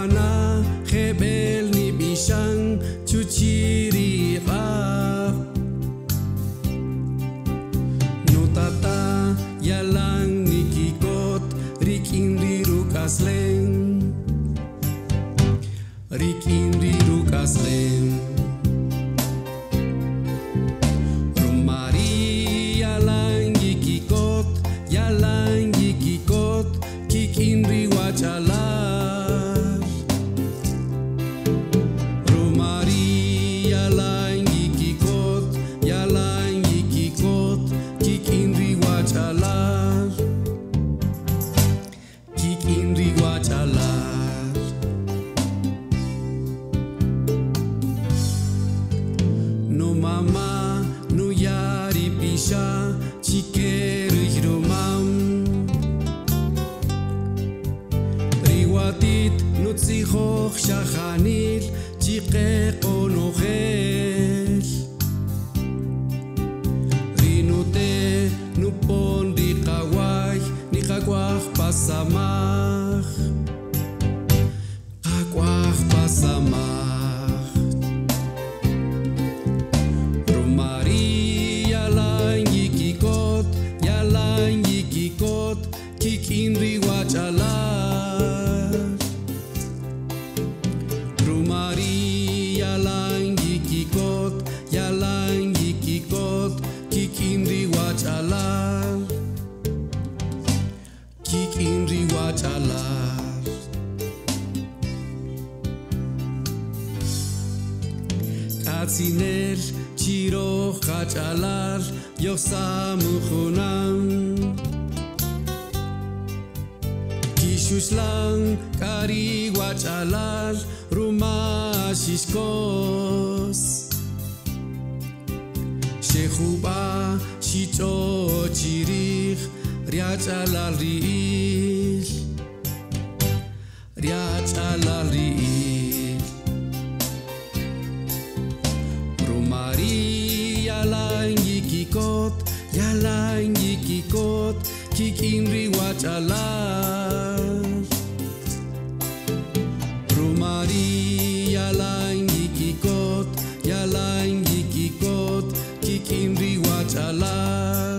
Wana jeb'el nib'ixan chuchi' ri q'aq'. Nutata' yalan nikikot rik'in ri ruk'aslem, rik'in ri ruk'aslem. Ruma ri' yalan yikikot, yalan yikikot kik'in ri wach'alal. Ruma ri' yalan yikikot, yalan yikikot kik'in ri wach'alal, kik'in ri wach'alal. Numama' nuya' ri pixa' chike ri rumam. Ri watit nutzijoj xajanil chike qonojel. Ri nute' nupon ri qaway niqak'waj pa samaj, qak'waj pa samaj. Ruma ri' yalan yikikot, yalan yikikot kik'in ri wach'alal. Ruma ri' yalan yikikot, yalan yikikot kik'in ri wach'alal, kik'in ri wach'alal. K'atzinel chiroj qach'alal yojsamujunan. Kixuxlan k'a ri wach'alal ruma xixkos. Xejub'a xich'o chirij riach'alal ri'il, riach'alal ri'il. Ruma ri' yalan yikikot, yalan yikikot kik'in ri wach'alal. Ruma ri' yalan yikikot, yalan yikikot kik'in ri wach'alal.